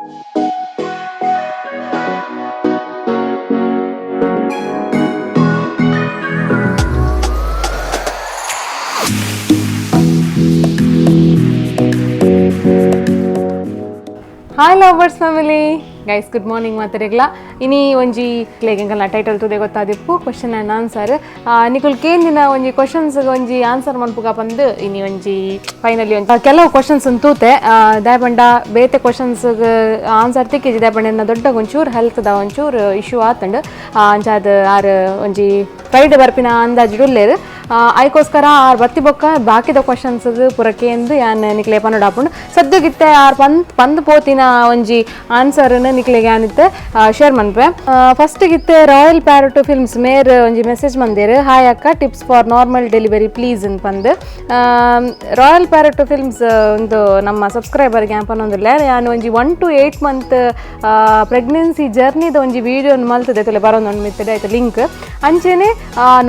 Hi lovers family guys, good morning ಮಾತಾಡಿಗ್ಲ. ಇನಿ ಒಂಜಿ ಕ್ಲೇಗೆಂಗಲ್ಲ title ತೂದೆ ಗೊತ್ತಾದಿಪ್ಪು question and answer. ನಿಕುಲ್ ಕೇಂದಿನ ಒಂಜಿ questions ಒಂಜಿ ಆನ್ಸರ್ ಮನ್ಪುಗ ಪಂದು ಇನಿ ಒಂಜಿ ಫೈನಲಿ ಒಂಜಿ ಕೆಲವು ಕ್ವಶನ್ಸ್ ತೂತೆ ದಾಯಪಂಡ ಬೇತೆ ಕ್ವಶನ್ಸ್ ಆನ್ಸರ್ ತಿಕ್ಕಿಜಿ. ದಾಯಪಂಡ ದೊಡ್ಡ ಒಂಚೂರು ಹೆಲ್ತ್ದ ಒಂಚೂರು ಇಶ್ಯೂ ಆತಂಡು ಅಂಚಾದ ಆರ್ ಒಂಜಿ ಫ್ರೈಡೆ ಬರ್ಪಿನ ಅಂದಾಜು ಉಲ್ಲೇರು. ಐಕೋಸ್ಕರ ಆರ್ ಬತ್ತಿ ಬೊಕ್ಕ ಬಾಕಿದ ಕ್ವಶನ್ಸ್ ಪೂರ ಕೇಂದು ಯಾನ್ ನಿಕ್ಲೆ ಪನ್ನೊಡಾಪುಂಡು. ಸದ್ಯಗಿತ್ತೆ ಆರ್ ಪಂದ್ ಪಂದ್ ಪೋತಿನ ಒಂಜಿ ಆನ್ಸರ್ನ ನಿಕ್ಲೆಗೆ ಯಾನಿತ್ತೆ ಶೇರ್ ಮನ್ಪೆ. ಫಸ್ಟ್ ಗಿತ್ತೆ royal parrot films ಮೇರ್ ಒಂಜಿ ಮೆಸೇಜ್ ಮಂದಿರ್, ಹಾಯ್ ಅಕ್ಕ, tips for normal delivery please ಅಂತ ಪಂದ್. Royal parrot films ಒಂದು ನಮ್ಮ ಸಬ್ಸ್ಕ್ರೈಬರ್ಗೆ ಪನ್ನೊಂದಿಲ್ಲ. ಯಾನ್ ಒಂಜಿ 1 to 8 month pregnancy ಜರ್ನಿದ ಒಂಜಿ ವೀಡಿಯೋ ಮಲ್ತದೆ ತುಲೆ ಬರೋದು ಮಿತ್ತದೆ ಆಯ್ತು ಲಿಂಕ್. ಅಂಚೆನೆ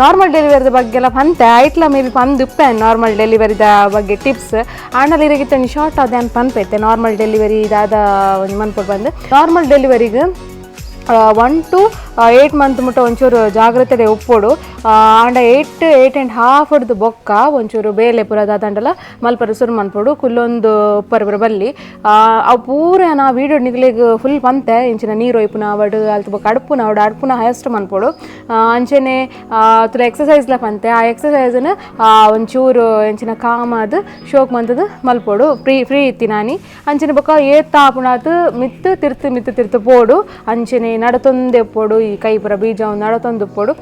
ನಾರ್ಮಲ್ ಡೆಲಿವರಿದ ಬಗ್ಗೆ ಎಲ್ಲ ಪಂತೆ ಐಟ್ಲ ಮೇ ಬಿ ಪಂದ್ ಉಪ್ಪೆ ನಾರ್ಮಲ್ ಡೆಲಿವರಿದ ಬಗ್ಗೆ ಟಿಪ್ಸ್ ಆಂಡಲ್ ಇರಗಿತ್ತ ಶಾರ್ಟ್ ಅದೇ ಅನ್ ಪನ್ಪೈತೆ ನಾರ್ಮಲ್ ಡೆಲಿವರಿ ದಾದ ಒಂಜಿ ಮನ್ಪೊಡು ಬಂದು. ನಾರ್ಮಲ್ ಡೆಲಿವರಿಗೆ 1 to 8 month ಮುಟ್ಟ ಒಂಚೂರು ಜಾಗ್ರತೆ ಉಪ್ಪೋಡು. ಆಂಡ 8 8.5 ಹಿಡ್ದು ಬೊಕ್ಕ ಒಂಚೂರು ಬೇಲೆ ಪೂರ ದಾದಂಡಲ ಮಲ್ಪರ ಸುರು ಮನ್ಪೊಡು. ಕುಲ್ಲೊಂದು ಉಪ್ಪರ ಪೂರ ಬಲ್ಲಿ ಅವು ಪೂರ ನಾ ವೀಡಿಯೋ ನಿಕ್ಲೆಗ್ ಫುಲ್ ಪಂತೆ ಇಂಚಿನ ನೀರು ಒಯ್ಪುನ ಅವಡು ಅಲ್ತ ಬೊಕ್ಕ ಅಡ್ಪುನ ಅವಡು ಅಡ್ಪುನ ಹೈಯೆಸ್ಟ್ ಮನ್ಪೊಡು. ಅಂಚೆನೆ ತುಲ ಎಕ್ಸಸೈಸ್ಲ ಪಂತೆ ಆ ಎಕ್ಸಸೈಸ್ನ ಒಂಚೂರು ಇಂಚಿನ ಕಾಮಾದ್ ಶೋಕ್ ಮಂತದ ಮಲ್ಪೊಡು. ಫ್ರೀ ಫ್ರೀ ಇತ್ತಿ ನಾನಿ. ಅಂಚೆನೆ ಬೊಕ್ಕ ಏತ್ ಆಪುಣಾತ್ ಮಿತ್ತು ತಿರ್ತು ಮಿತ್ತು ತಿರ್ತು ಪೋಡು. ಅಂಚೆನೆ ನಡತೊಂದೆ ಪೋಡು, ಈ ಕೈ ಪೂರ ಬೀಜ ನಡತೊಂದು ಪೋಡು.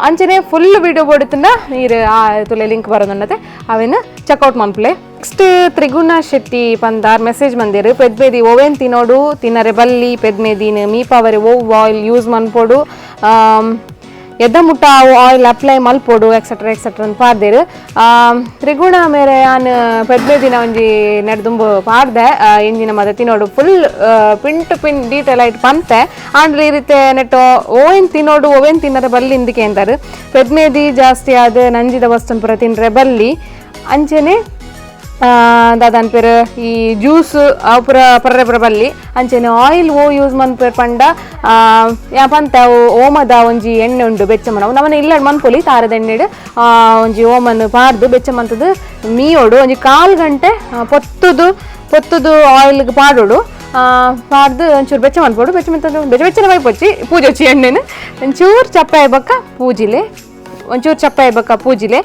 ಅಂಚೆನೆ ಫುಲ್ ವೀಡಿಯೋ ಬೋಡುತ್ತಂಡ ನೀರು ಆ ತುಲೆ ಲಿಂಕ್ ಬರೋದನ್ನತೆ ಅವೇನು ಚೆಕ್ಔಟ್ ಮನ್ಪ್ಲೆ. ನೆಕ್ಸ್ಟ್ ತ್ರಿಗುಣ ಶೆಟ್ಟಿ ಪಂದಾರ್ ಮೆಸೇಜ್ ಮಂದಿರು, ಪೆದ್ಮೇದಿ ಓವೇನ್ ತಿನ್ನೋಡು ತಿನ್ನರೆ ಬಲ್ಲಿ ಪೆದ್ಮೇದಿನ ಮೀಪಾವರೆ ಓವ್ ಆಯಿಲ್ ಯೂಸ್ ಮನ್ಪೊಡು, ಎದ್ದ ಮುಟ್ಟ ಆಯಿಲ್ ಅಪ್ಲೈ ಮಲ್ಪೊಡು ಎಕ್ಸೆಟ್ರಾ ಎಕ್ಸೆಟ್ರಾ ಅಂತ ಪಾಡ್ದೇರು. ತ್ರಿಗುಣ ಮೇರೆ ಯಾನ್ ಪೆದ್ಮೇದಿನ ಒಂಜಿ ನೆಡ್ದುಂಬು ಪಾಡ್ದೆ ಇಂಜಿನ ಮದ ತಿನ್ನೋಡು full pin to pin detail ಆಯ್ತು ಪಂತೆ. ಆಂಡ್ಲ ಈ ರೀತಿ ನೆಟ್ಟು ಓವೇನ್ ತಿನ್ನೋಡು ಓವೇನ್ ತಿನ್ನರೆ ಬಲ್ಲಿ ಇಂದಕ್ಕೆ ಅಂತಾರೆ. ಪೆದ್ಮೇದಿ ಜಾಸ್ತಿ ಆದ ನಂಜಿದ ವಸ್ತುನ್ ಪೂರ ತಿನ್ರೆ ಬಲ್ಲಿ. ಅಂಚೆನೆ ದಾದ ಪೇರು ಈ ಜ್ಯೂಸ್ ಅವು ಪೂರ ಪರ್ರೆ ಪೂರ ಬಲ್ಲಿ. ಅಂಚೆನೆ ಆಯಿಲ್ ಓ ಯೂಸ್ ಮನ್ಪೇರ್ ಪಂಡ ಯಾ ಪಂತ ಅವು ಓಮದ ಒಂಜಿ ಎಣ್ಣೆ ಉಂಡು ಬೆಚ್ಚ ಮನ ನಮ್ಮನೆ ಇಲ್ಲ ಮನ್ಪೊಲಿ ತಾರದ ಎಣ್ಣೆಡ್ ಒಂಜಿ ಓಮನ್ ಪಾರ್ದು ಬೆಚ್ಚ ಮಂತದ್ದು ಮೀಯೋಡು ಒಂಜಿ ಕಾಲು ಗಂಟೆ ಪೊತ್ತುದು ಪೊತ್ತುದು ಆಯಿಲ್ಗೆ ಪಾಡೋಡು. ಪಾಡ್ದು ಒಂಚೂರು ಬೆಚ್ಚ ಮನ್ಪೊಡು. ಬೆಚ್ಚ ಮಂತದ್ದು ಬೆಚ್ಚ ಬೆಚ್ಚನೆ ವೈಪೊಚ್ಚಿ ಪೂಜೆ వచ్చಿ ಎಣ್ಣೆನು ಒಂಚೂರು ಚಪ್ಪೆ ಬಕ್ಕ ಪೂಜಿಲೆ ಒಂಚೂರು ಚಪ್ಪೆ ಬಕ್ಕ ಪೂಜಿಲೆ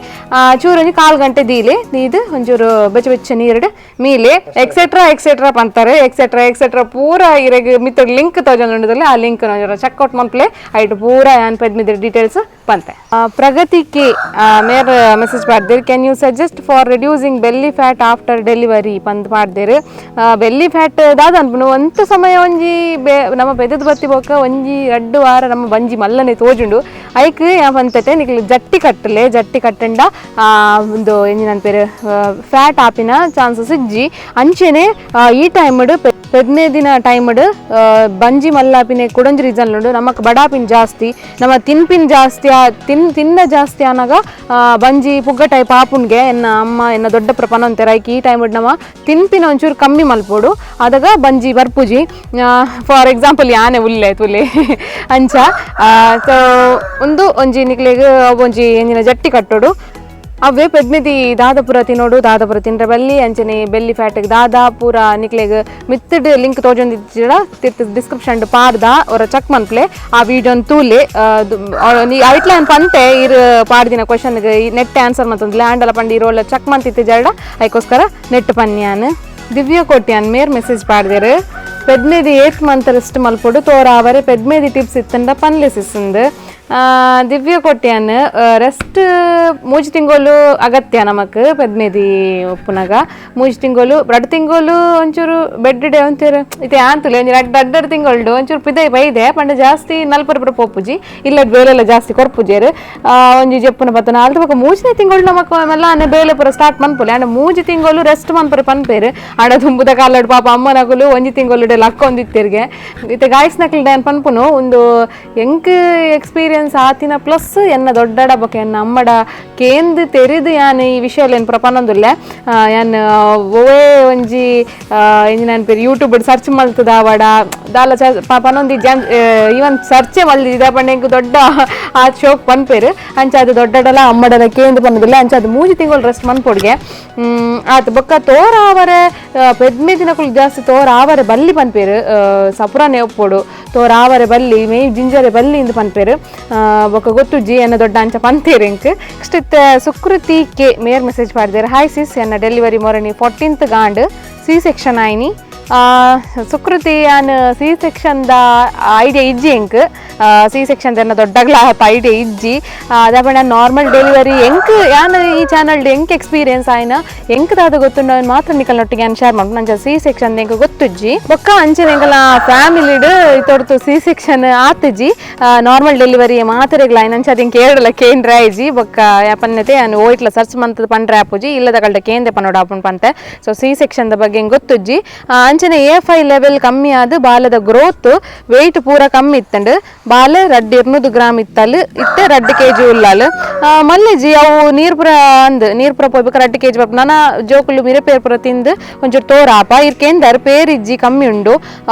ಚೂರು ಒಂಜಿ ಕಾಲು ಗಂಟೆ ದೀಲೆ ದೀದು ಒಂಚೂರು ಬೆಚ್ಚ ಬೆಚ್ಚ ನೀರುಡು ಮೀಲೆ ಎಕ್ಸೆಟ್ರಾ ಎಕ್ಸೆಟ್ರಾ ಪಂತಾರೆ ಎಕ್ಸೆಟ್ರಾ ಎಕ್ಸೆಟ್ರಾ ಪೂರ ಇರೆಗ್ ಮಿತ್ತ ಲಿಂಕ್ ತೋಜೊಂದುಂಡುದಲ್ಲ ಆ ಲಿಂಕ್ ಚೆಕ್ಔಟ್ ಮನ್ಪ್ಲೆ ಐಟ್ ಪೂರ ಯಾನ್ ಪೆದ್ಮಿದ್ರ ಡೀಟೇಲ್ಸ್ ಪಂತೆ. ಪ್ರಗತಿ ಕೆ ಮೇರ್ message ಪಾಡ್ದಿರ್, can you suggest for reducing belly fat after delivery ಪಂದ್ ಪಾಡ್ದಿರ್. ಬೆಲ್ಲಿ ಫ್ಯಾಟ್ ದಾದ ಅನ್ಪುನು ಒಂತ ಸಮಯ ಒಂಜಿ ನಮ್ಮ ಪೆದದ್ ಬತ್ತಿ ಬೊಕ್ಕ ಒಂಜಿ 2 ವಾರ ನಮ್ಮ ಬಂಜಿ ಮಲ್ಲನೆ ತೋಜುಂಡು. ಐಕ್ ಯಾ ಪಂತತೆ ನಿಕ್ಲು ಜಟ್ಟಿ ಕಟ್ಟಲೆ ಜಟ್ಟಿ ಕಟ್ಟಂಡ ಒಂದು ಎಂಜಿನ ಪೇರು ಫ್ಯಾಟ್ ಆಪಿನ ಚಾನ್ಸಸ್ ಇಜ್ಜಿ. ಅಂಚೆನೆ ಈ ಟೈಮ್ಡ್ ಪೆದ್ನೇ ದಿನ ಟೈಮ್ಡ್ ಬಂಜಿ ಮಲ್ಲಾಪಿನ ಕುಡಂಜಿ ರೀಸನ್ ಉಂಡು. ನಮಕ್ ಬಡಾಪಿನ ಜಾಸ್ತಿ ನಮ್ಮ ತಿನ್ಪಿನ ಜಾಸ್ತಿ ತಿನ್ನ ಜಾಸ್ತಿ ಆನಾಗ ಬಂಜಿ ಪುಗ್ಗ ಟೈಪ್ ಆಪುನ್ಗೆ ಎನ್ನ ಅಮ್ಮ ಎನ್ನ ದೊಡ್ಡ ಪ್ರಪನ ಅಂತಾರೆ. ಈ ಟೈಮ್ ನಮ್ಮ ತಿನ್ಪಿನ ಒಂಚೂರು ಕಮ್ಮಿ ಮಲ್ಪೋಡು ಆದಾಗ ಬಂಜಿ ಬರ್ಪುಜಿ. ಫಾರ್ ಎಕ್ಸಾಂಪಲ್ ಯಾನೆ ಉಲ್ಲೆ ತುಲೆ ಅಂಚ. ಸೊ ಒಂದು ಒಂಜಿ ನಿಕ್ಲೆಗ್ ಒಂಜಿ ಎಂಜಿನ ಜಟ್ಟಿ ಕಟ್ಟೋಡು. ಅವೇ ಪೆದ್ಮಿದಿ ದಾದಪುರ ತಿನ್ನೋಡು ದಾದಪುರ ತಿನ್ರೆ ಬಲ್ಲಿ. ಅಂಚನೆ ಬೆಲ್ಲಿ ಫ್ಯಾಟಿಗೆ ದಾದಾ ಪೂರ ನಿಕ್ಲೆಗ್ ಮಿತ್ತಡ್ ಲಿಂಕ್ ತೋಜೊಂದಿಜ್ಜಿಡ ತಿರ್ತ್ ಡಿಸ್ಕ್ರಿಪ್ಷನ್ ಪಾಡ್ದ ಅವರ ಚೆಕ್ ಮನ್ಪ್ಲೆ ಆ ವಿಡಿಯೋನ್ ತೂಲೆ. ಐಟ್ಲ ಪಂತೆ ಇರ್ ಪಾಡ್ದಿನ ಕ್ವಶನ್ಗೆ ನೆಟ್ ಆನ್ಸರ್ ಮತ್ತೊಂದು ಲ್ಯಾಂಡಲ ಪಂಡಿ ಇರೋಲ್ಲ ಚೆಕ್ ಮಂತಿತ್ತು ಜರಡ ಐಕೋಸ್ಕರ ನೆಟ್ ಪನ್ಯಾನ್. ದಿವ್ಯ ಕೋಟ್ಯಾನ್ ಮೇರ್ ಮೆಸೇಜ್ ಪಾಡ್ದೇರು, ಪೆದ್ಮೇದಿ 8 ಮಂತ್ ರೆಸ್ಟ್ ಮಲ್ಪೊಡು ತೋರ ಅವರೆ ಪೆದ್ಮೇದಿ ಟಿಪ್ಸ್ ಇತ್ತಂಡ ಪನ್ಲೆ ಸಿಸ್ಸಂದು. ದಿವ್ಯ ಕೊಟ್ಯಾನ್ ರೆಸ್ಟ್ ಮೂಜಿ ತಿಂಗಳು ಅಗತ್ಯ ನಮಕ್ ಪೆದ್ಮೇದಿ ಉಪ್ಪುನಗ ಮೂಜಿ ತಿಂಗಳು ರಡ್ಡು ತಿಂಗಳು ಒಂಚೂರು ಬೆಡ್ ಡೇ ಒಂಚೂರು ಇತ್ತೆ ಆಂತುಲೆ ಒಂಜಿ ರಡ್ಡು ಅಡ್ಡಡ್ ತಿಂಗಳು ಒಂಚೂರು ಪಿದೈ ಬೈದೆ ಪಂಡ ಜಾಸ್ತಿ ನಲ್ಪರ ಪುರ ಪೋಪುಜಿ ಇಲ್ಲ ಬೇಲೆಲ್ಲ ಜಾಸ್ತಿ ಕೊರ್ಪುಜೇರು ಒಂಜಿ ಜೆಪ್ಪುನ ಪತ್ತನ ಅಲ್ತ ಬೊಕ ಮೂಜನೇ ತಿಂಗಳು ನಮಕ್ ಮಲ್ಲ ಅನೆ ಬೇಲೆ ಪೂರ ಸ್ಟಾರ್ಟ್ ಮನ್ಪುಲೆ. ಅಂಡ ಮೂಜಿ ತಿಂಗಳು ರೆಸ್ಟ್ ಮನ್ಪುರ ಪನ್ಪೇರು. ಆಡ ತುಂಬುದ ಕಾಲಡ್ ಪಾಪ ಅಮ್ಮನಕುಲು ಒಂಜಿ ತಿಂಗಳು ಲಕ್ಕೊಂದಿತ್ತಿರ್ಗೆ. ಇತ್ತೆ ಗಾಯ್ಸ್ ನಕ್ಲು ಡ್ಯಾನ್ ಪನ್ಪುನು ಒಂದು ಎಂಕ್ ಎಕ್ಸ್ಪೀರಿಯನ್ಸ್ Experience ಆತಿನ plus ಎನ್ನ ದೊಡ್ಡಡ ಬೊಕ ಎನ್ನ ಅಮ್ಮಡ ಕೇಂದ್ ತೆರಿದು ಯಾನ್ ಈ ವಿಷಯ ಏನು ಪೂರ ಪನೊಂದುಲ್ಲೆ. ಯಾನ್ ಒವೇ ಒಂಜಿ ಎಂಜಿನ ಪೇರು ಯೂಟ್ಯೂಬ್ ಸರ್ಚ್ ಮಲ್ತದ ಅವಡ ದಾಲ ಪನೊಂದು ಈವನ್ ಸರ್ಚೆ ಮಲ್ದಿದೆ ಪಂಡ ಎಂಕ್ ದೊಡ್ಡ ಆ ಶೋಕ್ ಪನ್ಪೇರು. ಅಂಚ ಅದು ದೊಡ್ಡಡಲ ಅಮ್ಮಡಲ ಕೇಂದ್ ಪನ್ನೊಂದುಲ್ಲೆ. ಅಂಚ ಅದು 3 ತಿಂಗಳು ರೆಸ್ಟ್ ಮನ್ಪೊಡ್ಗೆ ಆತು. ಬೊಕ್ಕ ತೋರ ಆವರೆ ಪೆದ್ಮೆ ದಿನಕುಲು ಜಾಸ್ತಿ ತೋರ ಆವರೆ ಬಲ್ಲಿ ಪನ್ಪೇರು. ಸಪುರಾನೆ ಒಪ್ಪೊಡು ತೋರ ಆವರೆ ಬಲ್ಲಿ ಮೇಯ್ ಜಿಂಜರೆ ಬಲ್ಲಿ ಇಂದು ಪನ್ಪೇರು. ಬೊಕ್ಕ ಗೊತ್ತುಜ್ಜಿ ಎನ್ನ ದೊಡ್ಡ ಅಂಚ ಪಂತೇರು ಎಂಕ್. ನೆಕ್ಸ್ಟ್ ಇತ್ತೆ ಸುಕೃತಿ ಕೆ ಮೇರ್ ಮೆಸೇಜ್ ಪಾಡ್ದೇರು. ಹಾಯ್ ಸಿಸ್, ಎನ್ನ delivery ಮೊರನಿ 14th ಗಾಂಡ್ C section ಆಯ್ನಿ. Sukruti ಯಾನ್ C section the idea ಇಜ್ಜಿ ಎಂಕ್. ಸಿ ಸೆಕ್ಷನ್ ಎನ್ನ ದೊಡ್ಡಗ್ಲ ಐಡಿಯಾ ಇಜ್ಜಿ. ಅದಾಪಂಡ ನಾರ್ಮಲ್ ಡೆಲಿವರಿ ಎಂಕ್ ಯಾನ್ ಈ ಚಾನಲ್ ಎಂಕ್ ಎಕ್ಸ್ಪೀರಿಯನ್ಸ್ ಆಯ್ನ ಎಂಕ್ ದಾದ ಗೊತ್ತುಂಡು ಮಾತ್ರ ನಿಕಲ್ನೊಟ್ಟಿಗೆ ಯಾನ್ ಶೇರ್ ಮಾಡ್ಕೊಂಡು. ನಂಚ ಸಿ ಸೆಕ್ಷನ್ ಎಂಕ್ ಗೊತ್ತುಜ್ಜಿ. ಬೊಕ್ಕ ಅಂಚನೆ ಎಂಕಲ ಫ್ಯಾಮಿಲಿಡ್ ಇತ್ತೊಡ್ತು ಸಿ ಸೆಕ್ಷನ್ ಆತುಜಿ, ನಾರ್ಮಲ್ ಡೆಲಿವರಿ ಮಾತೆರೆಗ್ಲ ಆಯ್ನ. ಅಂಚ ಅದು ಕೇರಳ ಕೇಂದ್ರ ಆಯ್ಜಿ. ಬೊಕ್ಕ ಯಾಪನ್ನತೆ ಯಾನ್ ಓಯ್ಟ್ಲ ಸರ್ಚ್ ಮಂತದ ಪಂಡ್ರೆ ಆಪುಜಿ, ಇಲ್ಲದ ಕಲ್ಡ ಕೇಂದ್ರ ಪನ್ನೋಡ ಆಪುಂಡು ಪಂತೆ. So C section the ಬಗ್ಗೆ ಎಂಕ್ ಗೊತ್ತುಜ್ಜಿ. ಅಂಚನೆ ಎ5 ಲೆವೆಲ್ ಕಮ್ಮಿ ಆದ್ ಬಾಲದ ಗ್ರೋತ್ ವೆಯ್ಟ್ ಪೂರ ಕಮ್ಮಿ ಇತ್ತಂಡು. ಬಾಲೆ 200 ಗ್ರಾಮ್ ಇತ್ತಲ್, ಇತ್ತೆ 2 ಕೆಜಿ ಉಲ್ಲಾಲ್. ಮಲ್ಲೆಜಿ ಅವು ನೀರ್ ಪೂರ ಅಂದ್ ನೀರ್ ಪೂರ ಪೋಯ್ಬೇಕು 2 ಕೆಜಿ ಬರ್ಪ. ನನ ಜೋಕುಲು ಮಿರೆ ಪೇರ್ ಪೂರ ತಿಂದು ಒಂಚೂರು ತೋರ ಆಪ ಇರ್ಕೇಂದರ್ ಪೇರಿಜ್ಜಿ ಕಮ್ಮಿ ಉಂಡು.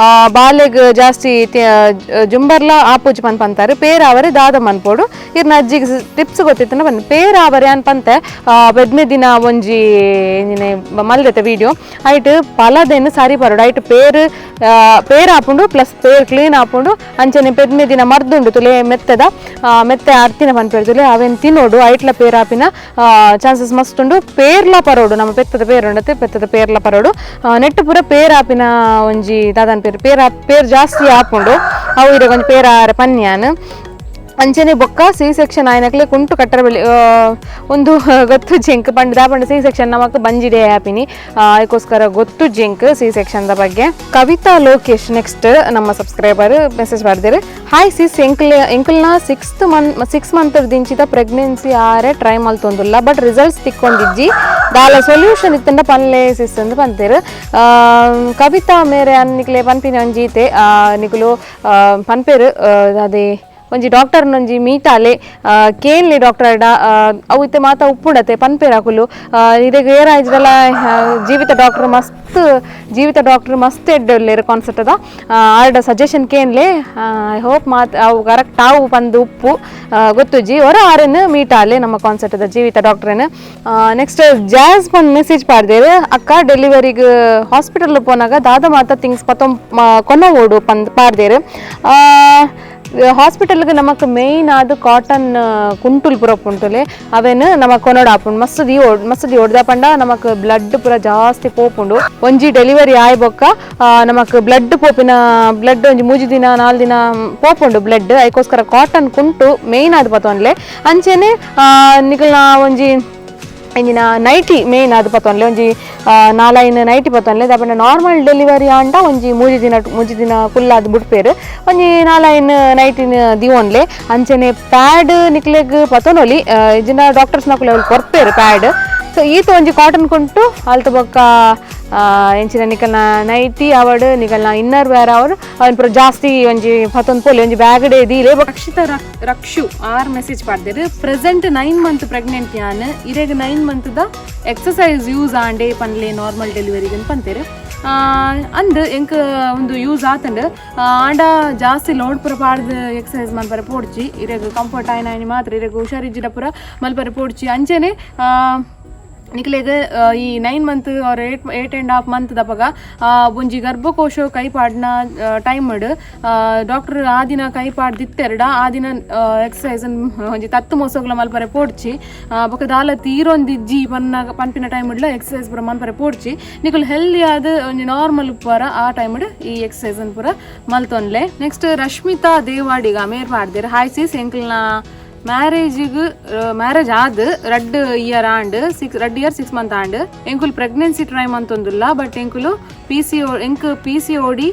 ಬಾಲೆಗ್ ಜಾಸ್ತಿ ಜುಂಬರ್ಲ ಆಪುಜಿ ಪನ್ ಪಂತಾರೆ. ಪೇರ್ ಅವರೆ ದಾದ ಮನ್ಪೋಡು ಇರ್ನ ಅಜ್ಜಿಗೆ ಟಿಪ್ಸ್ ಗೊತ್ತಿತ್ತನ ಬನ್ನಿ. ಪೇರ್ ಅವರೆ ಅನ್ ಪಂತೆ ಬೆದ್ಮೆ ದಿನ ಒಂಜಿ ಮಲ್ದೆತೆ ವಿಡಿಯೋ ಐಟ್ ಪಲದೆನ್ ಸರಿ ಪರೋಡು. ಐಟ್ ಪೇರ್ ಪೇರ್ ಆಪುಂಡು ಪ್ಲಸ್ ಪೇರ್ ಕ್ಲೀನ್ ಆಪುಂಡು. ಅಂಚನೆ ಪೆದ್ಮೆ ದಿನ ಮರ್ದುಂಡು ತುಲೆ ಮೆತ್ತದ ಮೆತ್ತೆ ಅರ್ತಿನ ಪನ್ಪೇರು ತುಲೆ ಅವೇನ್ ತಿನ್ನೋಡು. ಐಟ್ಲ ಪೇರ್ ಆಪಿನ ಚಾನ್ಸಸ್ ಮಸ್ತ್ ಉಂಡು. ಪೇರ್ಲ ಪರೋಡು ನಮ್ಮ ಪೆತ್ತದ ಪೇರ್ ಉಂಡತೆ ಪೆತ್ತದ ಪೇರ್ಲ ಪರೋಡು. ನೆಟ್ಟು ಪೂರ ಪೇರ್ ಆಪಿನ ಒಂಜಿ ದಾದನ್ ಪೇರ್ ಪೇರ್ ಪೇರ್ ಜಾಸ್ತಿ ಆಪುಂಡು. ಅವು ಇರೆ ಒಂಜಿ ಪೇರ್ ಆರೆ ಪನ್ಯಾನ್. ಅಂಚನೆ ಬೊಕ್ಕ ಸಿ ಸೆಕ್ಷನ್ ಆಯ್ನಕ್ಲೆ ಕುಂಟು ಕಟ್ಟರ ಬಳಿ ಒಂದು ಗೊತ್ತು ಜಿಂಕ್ ಪಂಡ ದಾಪಂಡ ಸಿ ಸೆಕ್ಷನ್ ನಮಕ್ ಬಂಜಿಡೆ ಆಪಿನಿ. ಅದಕ್ಕೋಸ್ಕರ ಗೊತ್ತು zinc C section the ಬಗ್ಗೆ. ಕವಿತಾ ಲೋಕೇಶ್ ನೆಕ್ಸ್ಟ್ ನಮ್ಮ ಸಬ್ಸ್ಕ್ರೈಬರ್ ಮೆಸೇಜ್ ಬರ್ದಿರು. ಹಾಯ್ ಸಿಸ್, ಎಂಕಲ್ ಎಂಕಲ್ನ 6 ಮಂತ್ ದಿಂಚಿದ ಪ್ರೆಗ್ನೆನ್ಸಿ ಆರೆ ಟ್ರೈ ಮಲ್ತೊಂದುಲ್ಲ, ಬಟ್ ರಿಸಲ್ಟ್ಸ್ ತಿಕ್ಕೊಂಡಿಜ್ಜಿ. ದಾಲ ಸೊಲ್ಯೂಷನ್ ಇತ್ತಂಡ ಪನ್ಲೆ ಸಿಸ್ ಅಂದ್ ಪಂತೇರು. ಕವಿತಾ ಮೇರೆ ಅನ್ನಿಕ್ಲೆ ಪನ್ಪಿನ ಒಂಜಿ ಇತ್ತೆ ನಿಕುಲು ಪನ್ಪೇರು. ಅದೇ ಒಂಜಿ ಡಾಕ್ಟರ್ ಒಂಜಿ ಮೀಟಾಲೆ ಕೇನ್ಲಿ ಡಾಕ್ಟರ್ ಅವು ಇತ್ತೆ ಮಾತ ಉಪ್ಪುಡತೆ ಪನ್ಪೇರು ಅಕುಲು. ಇರೆಗ್ ಏರಾಯ್ಜಲ್ಲ ಜೀವಿತ ಡಾಕ್ಟರ್ ಮಸ್ತ್, ಜೀವಿತ ಡಾಕ್ಟರ್ ಮಸ್ತ್ ಎಡ್ಡೆ ಕಾನ್ಸೆಪ್ಟ್ ಅದ. ಆರ್ಡ ಸಜೆಷನ್ ಕೇನ್ಲೆ. I hope ಮಾತ್ ಅವು ಕರೆಕ್ಟ್ ಆವು ಪಂದು ಉಪ್ಪು. ಗೊತ್ತುಜ್ಜಿ ಹೊರ ಆರೆನ್ ಮೀಟಾಲೆ ನಮ್ಮ ಕಾನ್ಸೆಪ್ಟ್ ಅದ ಜೀವಿತ ಡಾಕ್ಟ್ರೇನು. ನೆಕ್ಸ್ಟ್ ಜಾಸ್ ಪಂದ್ ಮೆಸೇಜ್ ಪಾಡ್ದೇರು. ಅಕ್ಕ, ಡೆಲಿವರಿಗೆ ಹಾಸ್ಪಿಟಲ್ ಪೋನಾಗ ದಾದ ಮಾತ ಥಿಂಗ್ಸ್ ಪತ್ತೊಂ ಕೊನ ಓಡು ಪಂದ್ ಪಾಡ್ದೇರು. ಹಾಸ್ಪಿಟಲ್ಗೆ ನಮಕ್ ಮೇಯ್ನ್ ಆದ್ ಕಾಟನ್ ಕುಂಟುಲ್ ಪೂರ ಉಂಟುಲೆ ಅವೇನು ನಮಕ್ ಕೊನೊಡು ಆಪುಂಡು. ಮಸ್ತ್ the ಮಸ್ತ್ the ಓಡ್ದ ಪಂಡ ನಮಕ್ ಬ್ಲಡ್ ಪೂರ ಜಾಸ್ತಿ ಪೋಪುಂಡು. ಒಂಜಿ ಡೆಲಿವರಿ ಆಯ್ ಬೊಕ್ಕ ನಮಕ್ ಬ್ಲಡ್ ಪೋಪಿನ ಬ್ಲಡ್ ಒಂಜಿ 3 ದಿನ 4 ದಿನ ಪೋಪುಂಡು ಬ್ಲಡ್. ಐಕೋಸ್ಕರ ಕಾಟನ್ ಕುಂಟು ಮೇಯ್ನ್ ಆದ್ ಪತೊನ್ಲೆ. ಅಂಚೆನೆ ನಿಕಲ್ನ ಒಂಜಿ ಇಂಜಿನ ನೈಟಿ ಮೇನ್ ಅದು ಪತ್ತೊನ್ಲೆ, ಒಂಜಿ ನಾಲೈನ್ ನೈಟಿ ಪತ್ತೊನ್ಲೆ. ದಾಪಂಡ ನಾರ್ಮಲ್ ಡೆಲಿವರಿ ಆಂಡ ಒಂಜಿ 3 ದಿನ 3 ದಿನ ಕುಲ್ಲಾದ್ ಬುಡ್ಪೇರು, ಒಂಜಿ ನಾಲೈನ್ ನೈಟಿನ ದಿವೊನ್ಲೆ. ಅಂಚನೆ ಪ್ಯಾಡ್ ನಿಕ್ಲೆಗ್ ಪತ್ತೊನೊಲಿ, ಇಜ್ಜಿಂಡ ಡಾಕ್ಟರ್ಸ್ ನಕುಲೆ ಅವ್ಲು ಕೊರ್ಪೇರು ಪ್ಯಾಡ್. ಸೊ ಈತ ಒಂಜಿ ಕಾಟನ್ ಕುಂಟು ಅಲ್ತ ಬೊಕ್ಕ ಎಂಚಿನ ನಿಕಲ್ನ ನೈಟಿ ಅವಡ್ ನಿಕಲ್ನ ಇನ್ನರ್ ವೇರ್ ಅವಡ್ ಅವನ್ ಪೂರ ಜಾಸ್ತಿ ಒಂಜಿ ಪತ್ತೊಂದು ಪೋಲಿ ಒಂಜಿ ಬ್ಯಾಗ್ ಡೇ ದೀಲೆ. ರಕ್ಷಿತ ರಕ್ಷು ಆರ್ ಮೆಸೇಜ್ ಪಾಡ್ದೇರು. Present 9 month pregnant ಯಾನ್, ಇರೆಗ್ 9 month the exercise use ಆಂಡೆ ಪನ್ಲೆ ನಾರ್ಮಲ್ ಡೆಲಿವರಿಗೆ ಪಂತೇರು. ಅಂದ್ ಎಂಕ್ ಒಂದು ಯೂಸ್ ಆತಂಡ್. ಆಂಡ ಜಾಸ್ತಿ ಲೋಡ್ ಪೂರ ಪಾಡ್ದು ಎಕ್ಸಸೈಸ್ ಮಲ್ಪರೆ ಪೋಡ್ಚಿ. ಇರೆಗ್ ಕಂಫರ್ಟ್ ಆಯ್ನ ಆಯ್ನ ಮಾತ್ರ, ಇರೆಗ್ ಹುಷಾರಿಜ್ಜಿಡ ಪೂರ ಮಲ್ಪರೆ ಪೋಡ್ಚಿ. ಅಂಚನೆ ನಿಕ್ಲೆಗ್ ಈ 9 month or 8.5 month ದಪಗ ಒಂಜಿ ಗರ್ಭಕೋಶ ಕೈ ಪಾಡ್ನ ಟೈಮ್ ಡಾಕ್ಟರ್ ಆ ದಿನ ಕೈ ಪಾಡ್ದಿತ್ತೆರಡ ಆ ದಿನ ಎಕ್ಸಸೈಸ್ ಒಂಜಿ ತತ್ತು ಮೋಸಗ್ಲ ಮಲ್ಪರೆ ಪೋಡ್ಚಿ. ಬೊಕ ದಾಲ ತೀರೊಂದಿಜ್ಜಿ ಪನ್ನಾಗ ಪನ್ಪಿನ ಟೈಮ್ ಇಡ್ಲ ಎಕ್ಸಸೈಸ್ ಪೂರ ಮಲ್ಪರೆ ಪೋಡ್ಚಿ. ನಿಕುಲು ಹೆಲ್ದಿ ಆದ್ ಒಂಜಿ ನಾರ್ಮಲ್ ಉಪ್ಪರ ಆ ಟೈಮ್ ಈ ಎಕ್ಸಸೈಸ್ ಪೂರ ಮಲ್ತೊನ್ಲೆ. ನೆಕ್ಸ್ಟ್ ರಶ್ಮಿತಾ ದೇವಾಡಿಗ ಮೇರ್ ಪಾಡ್ದೇರು. ಹಾಯ್ ಸಿಸ್, ಎಂಕಲ್ನ ಮ್ಯಾರೇಜಿಗ್ ಮ್ಯಾರೇಜ್ ಆದ್ 2 year and 6 2 year 6 month and ಎಂಕುಲು ಪ್ರೆಗ್ನೆನ್ಸಿ ಟ್ರೈ ಮಂತೊಂದುಲ್ಲ, ಬಟ್ ಎಂಕುಲು ಪಿ ಸಿ ಒ ಎಂಕ್ P C O D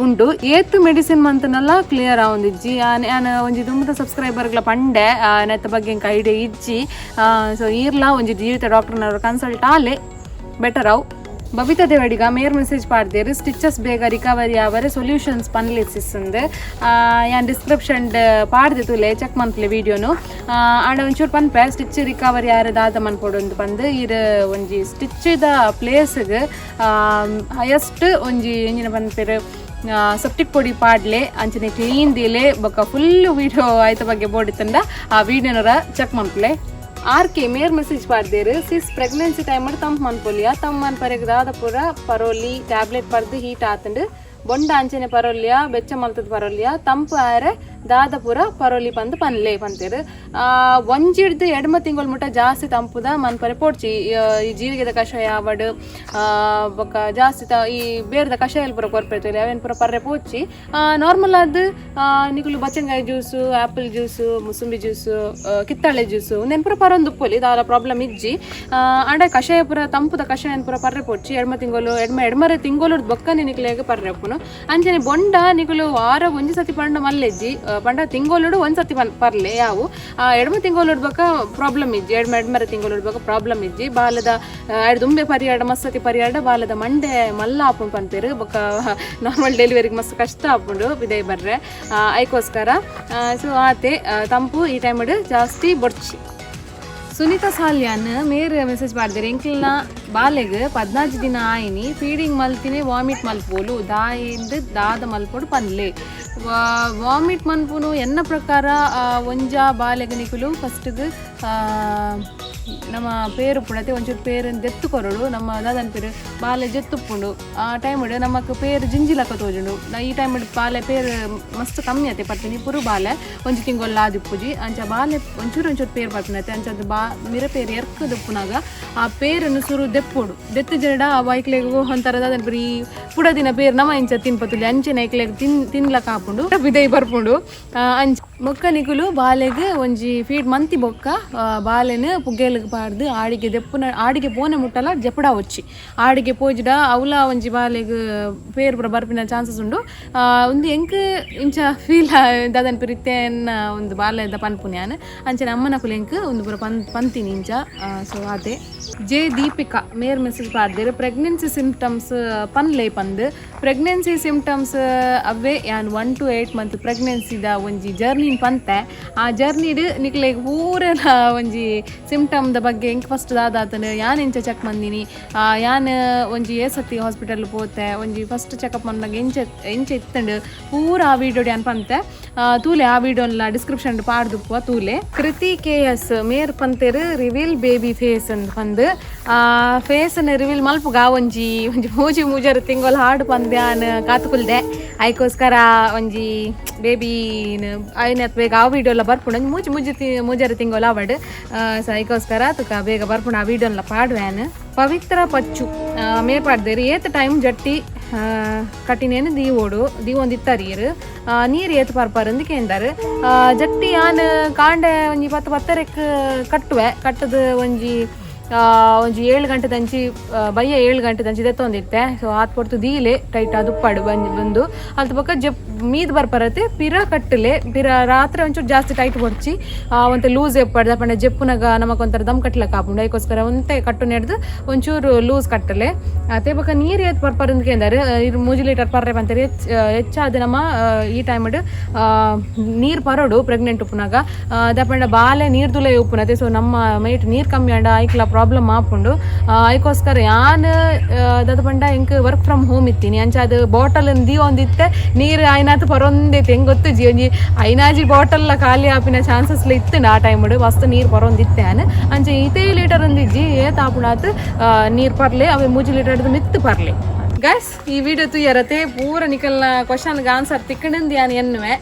ಉಂಡು. ಏತ್ ಮೆಡಿಸಿನ್ ಮಂತ್ನೆಲ್ಲ ಕ್ಲಿಯರ್ ಆವೊಂದಿಜ್ಜಿ. ಯಾನ್ ಒಂಜಿ ದುಂಬುದ ಸಬ್ಸ್ಕ್ರೈಬರ್ಗ್ಲ ಪಂಡೆ, ನೆತ್ತ ಬಗ್ಗೆ ಎಂಕ್ ಐಡಿಯಾ ಇಜ್ಜಿ. ಸೊ ಈರ್ಲ ಒಂಜಿ ಜೀವಿತ ಡಾಕ್ಟರ್ನವರು ಕನ್ಸಲ್ಟ್ ಆಲೆ, ಬೆಟರ್ ಅವು. ಬಬಿತಾ ದೇವಡಿಗ ಮೇರ್ ಮೆಸೇಜ್ ಪಾಡ್ದೇರು, ಸ್ಟಿಚಸ್ ಬೇಗ ರಿಕವರಿ ಆವರೆ ಸೊಲ್ಯೂಷನ್ಸ್ ಪನ್ಲೆ ಸಿಸ್ಸಂದು. ಯಾನ್ ಡಿಸ್ಕ್ರಿಪ್ಷನ್ ಪಾಡ್ದೆ, ತೂಲೆ, ಚೆಕ್ ಮನ್ಪುಲೆ ವೀಡಿಯೋನು. ಆಂಡ ಒಂಚೂರು ಪನ್ಪೆ, ಸ್ಟಿಚ್ ರಿಕವರಿ ಆರೆ ದಾದ ಮನ್ಪೊಡು ಪಂದ್. ಇರ್ ಒಂಜಿ ಸ್ಟಿಚ್ದ ಪ್ಲೇಸ್ಗ್ ಹೈಯೆಸ್ಟ್ ಒಂಜಿ ಎಂಜಿನ ಪನ್ಪೆರ್, ಸೆಪ್ಟಿಕ್ ಪೊಡಿ ಪಾಡ್ಲೆ, ಅಂಚನೆ ಕ್ಲೀನ್ ದೀಲೆ. ಬೊಕ್ಕ ಫುಲ್ ವೀಡಿಯೋ ಆಯ್ತ ಬಗ್ಗೆ ಬೋಡಿತ್ತಂಡ ಆ ವೀಡಿಯೋನರ ಚೆಕ್ ಮನ್ಪುಲೆ. ಆರ್ ಕೆ ಮೇರ್ ಮೆಸೇಜ್ ಪಾಡ್ದೇರು, ಸಿಸ್, ಪ್ರೆಗ್ನೆನ್ಸಿ ಟೈಮ್ ತಂಪ್ ಮನ್ಪೊಲಿಯ? ತಂಪ್ ಮನ್ಪರೆಗ್ ದಾದ ಪೂರ ಪರೋಲಿ? Tablet ಪರ್ದು heat ಆತಂಡು. ಬೊಂಡ ಅಂಚನೆ ಪರೋಲಿಯ? ಬೆಚ್ಚ ಮಲ್ತದ ಪರೋಲಿಯ? ತಂಪು ಆರೆ ದಾದ ಪೂರ ಪರೋಲಿ ಪಂದ್ ಪನ್ಲೆ ಪಂತೇರು. ಒಂಜಿಡ್ದು ಎಡ್ಮ ತಿಂಗಳು ಮುಟ್ಟ ಜಾಸ್ತಿ ತಂಪುದ ಮನ್ಪರೆ ಪೋಡ್ಚಿ. ಈ ಜೀರಿಗೆದ ಕಷಾಯ ಆವಡ್, ಬೊಕ್ಕ ಜಾಸ್ತಿ ಈ ಬೇರ್ದ ಕಷಾಯ ಪೂರ ಕೊರ್ಪೈತಲ್ಲ, ಅವೇನ್ ಪೂರ ಪರ್ರೆ ಪೋಚಿ. ನಾರ್ಮಲ್ ಆದ್ ನಿಕುಲು ಬಚ್ಚಂಗಾಯಿ ಜ್ಯೂಸು, ಆಪಲ್ ಜ್ಯೂಸು, ಮುಸುಂಬಿ ಜ್ಯೂಸು, ಕಿತ್ತಳೆ ಜ್ಯೂಸು ಉಂದೆನ್ ಪೂರ ಪರೊಂದು ಉಪ್ಪೊಲಿ, ದಾಲ ಪ್ರಾಬ್ಲಮ್ ಇಜ್ಜಿ. ಆಂಡ ಕಷಾಯ ಪೂರ, ತಂಪುದ ಕಷಾಯ ಪೂರ ಪರ್ರೆ ಪೋಡ್ಚಿ. ಎಡ್ಮ ತಿಂಗಳು, ಎಡ್ಮ ಎಡ್ಮರೆ ತಿಂಗಳು ಬೊಕ್ಕನೆ ನಿಕ್ಲೆಗ್ ಪರ್ರೆ ಉಪ್ಪುನು. ಅಂಚನೆ ಬೊಂಡ ನಿಕುಲು ವಾರ ಒಂಜಿ ಸತಿ ಪಂಡ ಮಲ್ಲೆಜ್ಜಿ, ಪಂಡ ತಿಂಗೊಲುಡು ಒಂದ್ ಸತಿ ಪರ್ಲೆ ಯಾವು. ಎಡ್ಮ ತಿಂಗೊಲುಡು ಬೊಕ್ಕ ಪ್ರಾಬ್ಲಮ್ ಇಜ್ಜಿ. ಎಡ್ಮ ಎಡ್ಮರೆ ತಿಂಗೊಲುಡು ಬೊಕ್ಕ ಪ್ರಾಬ್ಲಮ್ ಇಜ್ಜಿ. ಬಾಲದ ದುಂಬೆ ಪರಿಯಾಡ, ಮಸ್ತ್ ಸತಿ ಪರಿಯಾಡ ಬಾಲದ ಮಂಡೆ ಮಲ್ಲ ಆಪುಂಡು ಪನ್ಪೆರ್. ಬೊಕ್ಕ ನಾರ್ಮಲ್ ಡೆಲಿವರಿಗೆ ಮಸ್ತ್ ಕಷ್ಟ ಆಪುಂಡು ಪಿದೈ ಬರ್ರೆ, ಐಕೋಸ್ಕರ. ಸೊ ಆತೆ, ತಂಪು ಈ ಟೈಮ್ ಜಾಸ್ತಿ ಬೊಡ್ಚಿ. ಸುನೀತಾ ಸಾಲ್ಯಾನ್ ಮೇರ್ ಮೆಸೇಜ್ ಮಾಡಿದರೆ, ಎಂಕ್ಲ್ನ ಬಾಲೆಗ್ 14 ದಿನ ಆಯ್ನಿ, ಫೀಡಿಂಗ್ ಮಲ್ತಿನಿ, ವಾಮಿಟ್ ಮಲ್ಪೋಲು, ದಾಯಿಂದ ದಾದ ಮಲ್ಪೋಡು ಪನ್ಲೆ. ವಾಮಿಟ್ ಮನ್ಪುನು ಎನ್ನ ಪ್ರಕಾರ ಒಂಜ ಬಾಲೆಗ್ ನಿಕುಲು ಫಸ್ಟ್ಗ್ ನಮ್ಮ ಪೇರು ಪುಣತೆ ಒಂಚೂರು ಪೇರು ದೆತ್ತು ಕೊರಡು. ನಮ್ಮ ದಾದನ್ ಪೇರು ಬಾಲೆ ಜೆತ್ತುಪ್ಪುಂಡು. ಆ ಟೈಮ್ ನಮಕ್ ಪೇರು ಜಿಂಜಿಲಕ್ಕ ತೋಜುಂಡು. ಈ ಟೈಮ್ ಬಾಲೆ ಪೇರು ಮಸ್ತ್ ಕಮ್ಮಿ ಆತೆ ಪರ್ಪಿನಿ. ಪುರು ಬಾಲೆ ಒಂಜಿ ತಿಂಗೊಲ್ಲ ಆದಿಪ್ಪುಜಿ. ಅಂಚ ಬಾಲೆ ಒಂಚೂರು ಒಂಚೂರು ಪೇರು ಪರ್ಪಿನತೆ. ಅಂಚ ಅದು ಬಾ ಮಿರ ಪೇರು ಎರ್ಕ್ ದೆಪ್ಪುನಾಗ ಆ ಪೇರನ್ನು ಸುರು ದೆಪ್ಪೋಡು. ದೆತ್ತು ಜರಡ ಆ ವೈಕ್ಲೆಗ್ ಒಂಥರ ದಾದನ್ ಪೇರು, ಈ ಪುಡದಿನ ಪೇರು ನಮ ಇಂಚ ತಿನ್ಪತುಲಿ, ಅಂಚೆನೆ ಐಕ್ಲೆಗ್ ತಿನ್ಲಕ ಆಪುಂಡು, ಬಿದೈ ಬರ್ಪುಂಡು. ಅಂಚ ಬೊಕ್ಕ ನಿಕುಲು ಬಾಲೆಗ್ ಒಂಜಿ ಫೀಡ್ ಮಂತಿ ಬೊಕ್ಕ ಬಾಲೆನ್ ಪುಗ್ಗೆಲ್ಗ್ ಪಾಡ್ದು ಆಡಿಗೆ ದೆಪ್ಪುನ, ಆಡಿಗೆ ಪೋನೆ ಮುಟ್ಟಲ ಜಪುಡ ಒಚ್ಚಿ. ಆಡಿಗೆ ಪೋಜಿಡ ಅವಲ ಒಂಜಿ ಬಾಲೆಗ್ ಪೇರ್ ಪೂರ ಬರ್ಪಿನ ಚಾನ್ಸಸ್ ಉಂಡು. ಒಂದು ಎಂಕ್ ಇಂಚ ಫೀಲ್ ದಾದನ್ ಪಿರಿತೇನ್ ಒಂದು ಬಾಲೆದ ಪನ್ಪುನಿ ಯಾನ್. ಅಂಚನೆ ಅಮ್ಮನಕುಲು ಎಂಕ್ ಒಂದು ಪೂರ ಪಂತಿನಿ ಇಂಚ. ಸೊ ಅದೇ. ಜೆ ದೀಪಿಕಾ ಮೇರ್ ಮೆಸೇಜ್ ಪಾಡ್ದೇರು, ಪ್ರೆಗ್ನೆನ್ಸಿ ಸಿಂಪ್ಟಮ್ಸ್ ಪನ್ಲೆ ಪಂದ್. ಪ್ರೆಗ್ನೆನ್ಸಿ ಸಿಂಪ್ಟಮ್ಸ್ ಅವೇ ಯಾನ್ 1 ಟು 8 ಮಂತ್ ಪ್ರೆಗ್ನೆನ್ಸಿದ ಒಂಜಿ ಜರ್ನಿ ಪಂತೆ. ಆ ಜರ್ನಿಡ್ ನಿಕ್ಲೆಗ್ ಪೂರೆಲ ಒಂಜಿ ಸಿಂಪ್ಟಮ್ದ ಬಗ್ಗೆ, ಎಂಕ್ ಫಸ್ಟ್ ದಾದಾತನು, ಯಾನ್ ಎಂಚ ಚೆಕ್ ಮಂದಿನಿ, ಯಾನ್ ಒಂಜಿ ಏ ಸತಿ ಹಾಸ್ಪಿಟಲ್ ಪೋತೆ, ಒಂಜಿ ಫಸ್ಟ್ ಚೆಕಪ್ ಮನ್ನಾಗ ಎಂಚ ಎಂಚ ಇತ್ತಂಡು ಪೂರ ಆ ವೀಡಿಯೋ ಯಾನ್ ಪಂತೆ. ತೂಲೆ, ಆ ವೀಡಿಯೋನ್ಲ ಡಿಸ್ಕ್ರಿಪ್ಷನ್ ಪಾಡ್ದುಪ್ಪುವ, ತೂಲೆ. ಕೃತಿ ಕೆ ಎಸ್ ಮೇರ್ ಪಂತೆರ್, ರಿವೀಲ್ ಬೇಬಿ ಫೇಸ್ ಅಂದ್ ಪಂದ್. ಫೇಸ್ ರಿವೀಲ್ ಮಲ್ಪುಗ ಒಂಜಿ ಒಂಜಿ ಮೂಜಿ ಮೂಜರು ತಿಂಗೊಲ್ ಹಾಡು ಪಂದ್ಯಾನ್ ಕಾತುಕುಲ್ದೆ. ಐಕೋಸ್ಕರ ಒಂಜಿ ಬೇಬಿ ಐನ ಬೇಗ ಆ ವಿಡಿಯೋ ಎಲ್ಲ ಬರ್ಪುಂಡು. ಒಂಜಿ ಮೂಜಿ ಮೂಜಿ ಮೂಜರು ತಿಂಗೊಲ್ ಆವಡ್. ಸೊ ಐಕೋಸ್ಕರ ತುಕ ಬೇಗ ಬರ್ಪುಂಡು, ಆ ವಿಡಿಯೋಲ್ಲ ಪಾಡ್ವ್ಯಾನ್. ಪವಿತ್ರ ಪಚ್ಚು ಮೇರ್ ಪಾಡ್ದೇರು, ಏತ್ ಟೈಮ್ ಜಟ್ಟಿ ಕಟ್ಟಿನೇನು ದೀವೋಡು, ದೀವೊಂದಿತ್ತರಿ ಇರು, ನೀರು ಏತ್ ಪರ್ಪರ್ ಕೇಂದಾರು. ಜಟ್ಟಿ ಯಾನ್ ಕಾಂಡೆ ಒಂಜಿ ಪತ್ತು ಪತ್ತರೆಕ್ ಕಟ್ಟುವೆ. ಕಟ್ಟದು ಒಂಜಿ ಒಂಜಿ 7 ಗಂಟೆ ದಂಚಿ, ಬಯ್ಯ 7 ಗಂಟೆ ದಂಚಿ ದೆತ್ತೊಂದಿತ್ತೆ. ಸೊ ಆತ್ ಪೊರ್ತು ದೀಲೆ, ಟೈಟ್ ದುಪ್ಪಾಡು ಬಂದು ಬಂದು. ಅಲ್ತ ಬೊಕ್ಕ ಜಪ್ ಮೀದ್ ಬರ್ಪರತೆ, ಪಿರ ಕಟ್ಟಲೆ. ಪಿರ ರಾತ್ರಿ ಒಂಚೂರು ಜಾಸ್ತಿ ಟೈಟ್ ಹೊಡ್ಚಿ, ಒಂತೆ ಲೂಸ್ ಎಪ್ಪಾಡ್ದ ಪಂಡ ಜೆಪ್ಪುನಗ ನಮಕ್ ಒಂಥರ ದಮ್ ಕಟ್ಲಕ್ ಆಪುಂಡು. ಅದಕ್ಕೋಸ್ಕರ ಒಂತೆ ಕಟ್ಟು ನೆಡ್ದು ಒಂಚೂರು ಲೂಸ್ ಕಟ್ಟಲೆ. ಅತೆ ಬೊಕ್ಕ ನೀರು ಏತ್ ಪರ್ಪರ್ ಕೇಂದಾರೆ. ಇರು 3 ಲೀಟರ್ ಪರ್ರೆ ಪಂತಾರೆ. ಹೆಚ್ಚಾದ ನಮ್ಮ ಈ ಟೈಮ್ ನೀರು ಪರೋಡು ಪ್ರೆಗ್ನೆಂಟ್ ಉಪ್ಪುನಾಗ. ದಪಂಡ ಬಾಲೆ ನೀರು ತುಲೆ ಉಪ್ಪುನತೆ. ಸೊ ನಮ್ಮ ಮೈಟ್ ನೀರು ಕಮ್ಮಿ ಆಂಡ ಐಕ್ಲ ಪ್ರಾಬ್ಲಮ್ ಆಪುಂಡು. ಐಕೋಸ್ಕರ ಯಾನ್ ದದ ಪಂಡ ಎಂಕ್ ವರ್ಕ್ ಫ್ರಮ್ ಹೋಮ್ ಇತ್ತೀನಿ. ಅಂಚ ಅದು ಬಾಟಲ್ ದೀವೊಂದಿತ್ತೆ, ನೀರು ಆಯ್ನಾತ್ ಪರೊಂದೈತೆ. ಹೆಂಗ್ ಗೊತ್ತುಜಿ, ಒಂಜಿ ಐನಾಜಿ ಬಾಟಲ್ ಖಾಲಿ ಆಪಿನ ಚಾನ್ಸಸ್ ಇತ್ತು ಆ ಟೈಮ್. ಮಸ್ತ್ ನೀರು ಪರೊಂದಿತ್ತೆ ಯಾನ್. ಅಂಚ ಇತೇ ಲೀಟರ್ ಒಂದಿಜ್ಜಿ, ಏತ್ ಆಪುಂಡಾತ್ ನೀರು ಪರ್ಲೆ. ಅವೆ 3 ಲೀಟರ್ ಮಿತ್ತು ಪರ್ಲೆ. ಗೈಸ್, ಈ ವಿಡಿಯೋ ತುಯ್ಯರತೆ ಪೂರ ನಿಕಲ್ನ ಕ್ವಶನ್ಗೆ ಆನ್ಸರ್ ತಿಕ್ಕಂಡು ಯಾನ್ ಎನ್ನುವೆ.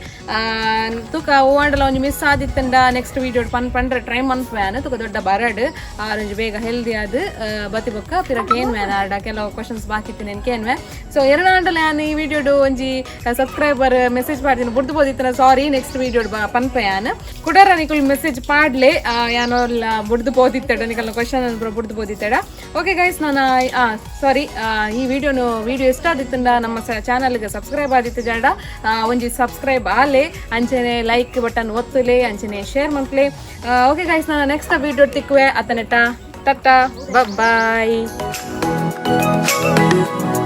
ತುಕ ಓಂಡಲ ಒಂಜಿ ಮಿಸ್ ಆದಿತ್ತಂಡ ನೆಕ್ಸ್ಟ್ ವಿಡಿಯೋ ಪನ್ ಪಂಡ್ರೆ ಟ್ರೈ ಮನ್ಪುವೆ. ತುಕ ದೊಡ್ಡ ಬರಡ್, ಆರೊಂಜಿ ಬೇಗ ಹೆಲ್ದಿ ಆದ್ ಬತ್ತಿ ಬೊಕ್ಕ ಪಿರ ಕೇನ್ವೆ, ಆಡ ಕೆಲವು ಕ್ವಶನ್ಸ್ ಬಾಕಿ ಇತ್ತು ಕೇನ್ವೆ. ಸೊ ಎರಡಾಂಡಲ ಯಾನ್ ಈ ವಿಡಿಯೋಡು ಒಂಜಿ ಸಬ್ಸ್ಕ್ರೈಬರ್ ಮೆಸೇಜ್ ಪಾಡ್ದಿನ ಬುಡ್ದು ಬೋದಿತ್ತನ, ಸಾರಿ. ನೆಕ್ಸ್ಟ್ ವಿಡಿಯೋ ಪನ್ಪೆ ಯಾನ್. ಕುಡರ ನಿಕುಲ್ ಮೆಸೇಜ್ ಪಾಡ್ಲೆ, ಯಾನೋಲ್ಲ ಬುಡ್ದು ಪೋದಿತ್ತಡ, ನಿಕಲ್ನ ಕ್ವಶನ್ ಬುಡ್ದು ಪೋದಿತ್ತಡ. ಓಕೆ ಗೈಸ್, ನಾನು ಸಾರಿ, ಈ ವಿಡಿಯೋನು ವಿಡಿಯೋ ಇಷ್ಟ ಆದಿತ್ತಂಡ ನಮ್ಮ ಚಾನಲ್ಗೆ ಸಬ್ಸ್ಕ್ರೈಬ್ ಆದಿತ್ತು ಜಾಡ ಒಂಜಿ ಸಬ್ಸ್ಕ್ರೈಬ್ ಆಲೆ, ಅಂಚನೆ ಲೈಕ್ ಬಟನ್ ಒತ್ತುಲೆ, ಅಂಚನೆ ಶೇರ್ ಮನ್ಪ್ಲೆ. ಓಕೆ ಗೈಸ್, ನಾನು ನೆಕ್ಸ್ಟ್ ವಿಡಿಯೋ ತಿಕ್ಕುವೆ. ಅತನೆಟ ಟಟಾ, ಬಾಯ್. ಬಾಯ್.